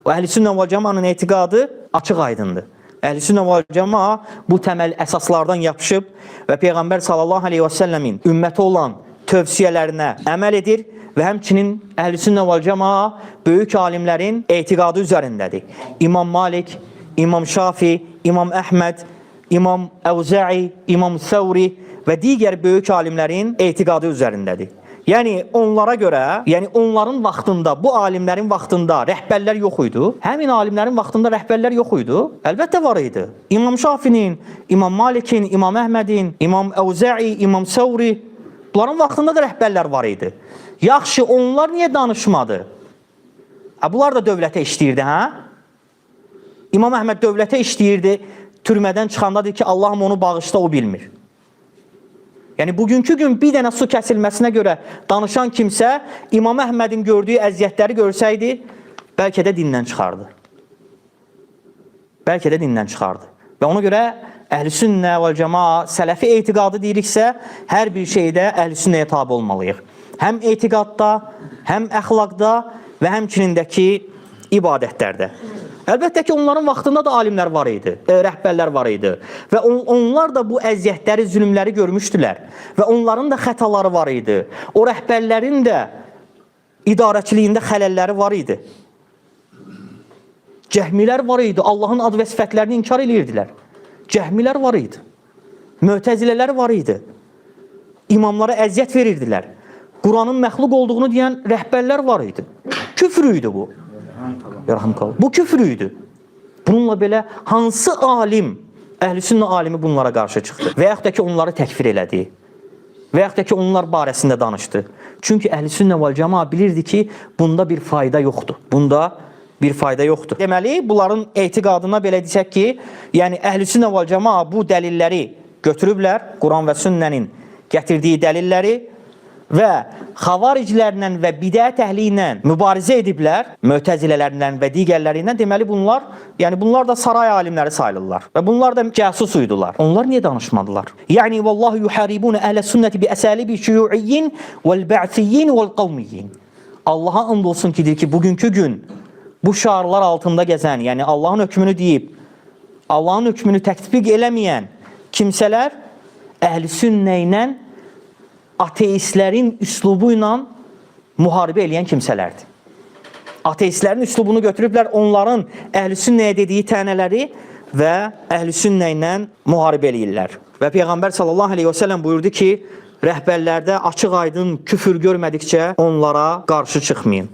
O əhl-i sünnə vəl cəmanın etiqadı açıq aydındır. Əhl-i sünnə vəl cəma bu təməl əsaslardan yapışıb və Peyğəmbər sallallahu əleyhi və səlləmin ümməti olan tövsiyələrinə əməl edir və həmçinin əhl-i sünnə vəl cəma böyük alimlərin etiqadı üzərindədir. İmam Malik, İmam Şafi, İmam Əhməd, İmam Əvzəi, İmam Səvri və digər böyük alimlərin etiqadı üzərindədir. Yəni onlara görə, yəni onların vaxtında, bu alimlərin vaxtında rəhbərlər yox idi. Həmin alimlərin vaxtında rəhbərlər yox idi. Əlbəttə var idi. İmam Şafinin, İmam Malikin, İmam Əhmədin, İmam Əvzəi, İmam Səvri bunların vaxtında da rəhbərlər var idi. Yaxşı, onlar niyə danışmadı? Ha, bunlar da dövlətə işləyirdi, hə? İmam Əhməd dövlətə işləyirdi. Türmədən çıxanda dedi ki, Allahım onu bağışla, o bilmir. Yəni bugünkü gün bir dənə su kəsilməsinə görə danışan kimsə İmam Əhmədin gördüyü əziyyətləri görsəydi, bəlkə də dindən çıxardı. Bəlkə də dindən çıxardı. Və ona görə əhl-i sünnə vəl cəmaa sələfi etiqadı deyiriksə, hər bir şeydə əhl-i sünnəyə tabe olmalıyıq. Həm etiqadda, həm əxlaqda və həmçinin də ki ibadətlərdə. Əlbəttə ki, onların vaxtında da alimlər var idi, rəhbərlər var idi və onlar da bu əziyyətləri, zülmləri görmüşdülər və onların da xətaları var idi. O rəhbərlərin də idarəçiliyində xələlləri var idi. Cəhmilər var idi. Allahın ad və sifətlərini inkar edirdilər. Cəhmilər var idi. Mötəzilələr var idi. İmamlara əziyyət verirdilər. Quranın məxluq olduğunu deyən rəhbərlər var idi. Küfr idi bu. Yarhamkallah. Bu küfr idi. Bununla belə hansı alim, əhl-i sünnə alimi bunlara qarşı çıxdı? Və yaxud da ki onları təkfir elədi. Və yaxud da ki onlar barəsində danışdı. Çünki əhl-i sünnə vəl cəmaa bilirdi ki, bunda bir fayda yoxdur. Bunda bir fayda yoxdur. Deməli, bunların etiqadına belə desək ki, yəni əhl-i sünnə vəl cəmaa bu dəlilləri götürüblər, Quran və sünnənin gətirdiyi dəlilləri və xavariclərlə və bidət əhli ilə mübarizə ediblər, mötəzilələrlə və digərləri ilə. Deməli bunlar, yəni bunlar da saray alimləri sayılırlar və bunlar da casus idilər. Onlar niyə danışmadılar? Yəni vallahu yuharibun əhl sünnəti bi əsalibi şuyuiyyin vel ba'siyyin vel qavmiyyin. Allaha and olsun ki, deyir ki, bugünkü gün bu şüarlar altında gəzən, yəni Allahın hökmünü deyib, Allahın hökmünü tətbiq eləməyən kimsələr əhl-i sünnə ilə ateistlərin üslubu ilə müharibə eləyən kimsələrdir. Ateistlərin üslubunu götürüblər, onların əhl-i sünnəyə dediyi tənələri və əhl-i sünnə ilə müharibə eləyirlər. Və Peyğəmbər sallallahu əleyhi və səlləm buyurdu ki, rəhbərlərdə açıq aydın küfür görmədikcə onlara qarşı çıxmayın.